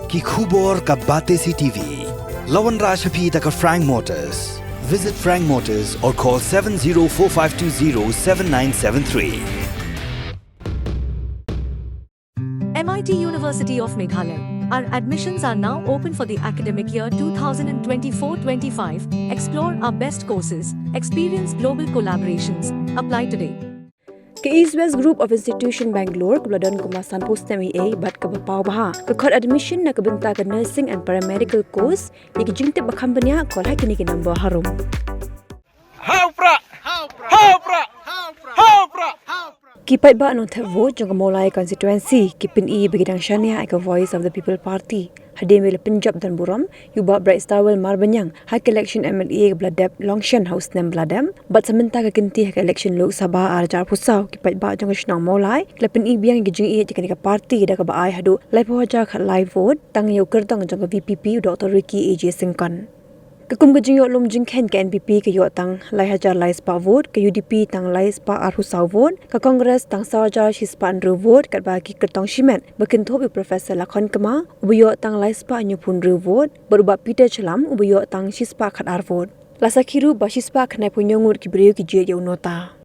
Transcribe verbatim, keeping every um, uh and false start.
Ki khubor ka Batesi TV. La wanrah sha phi da ka Frank Motors. Visit Frank Motors or call seven zero four five two zero seven nine seven three. M I T University of Meghalaya. Our admissions are now open for the academic year two thousand twenty-four twenty-five. Explore our best courses, experience global collaborations. Apply today. Ka East West Group of Institution Bangalore kaba la don kumba sanphew snem eiei bad kaba paw bha ka khot admission na ka bynta ka nursing and paramedical course. Ïa ki jingtip ba kham bniah, call ha kine ki number harum. Ha u prah! Ha u prah! Ha u prah! Ki paidbah nongthep vote jong ka Mawlai constituency ki pyni ba ki dang shaniah ïa ka Voice of the People Party hadien ba la pynjop don burom ïa u Bah Brightstarwell Marbaniang ha ka election M L A kaba la dep long shen ha u snem ba la dep. Bad sa mynta ka kynti ha ka election Lok Sabha ar hajar arphew saw, ki paidbah jong ka shnong Mawlai ki la pyni biang ïa ka jingïeit ïa kane ka party da kaba ai haduh laiphew hajar khatlai vote tang ïa u kyrtong jong ka V P P u Doctor Ricky A J Syngkon. Ka kum ka jingïoh lum jingkheiñ, ka N P P ka ïoh tang lai hajar lai spah vote, ka U D P tang lai spah arphew saw vote, ka Congress tang saw hajar shi spah hynriew vote, katba ki kyrtong shimet ba kynthup ïa u Professor Lakhon Kma uba ïoh tang lai spah hynñiewphew hynriew vote bad u Bah Peter Challam uba ïoh tang shi spah khatar vote. La sakhi ruh ba shi spah khyndaiphew hynñiew ngut ki briew ki jied ïa u NOTA.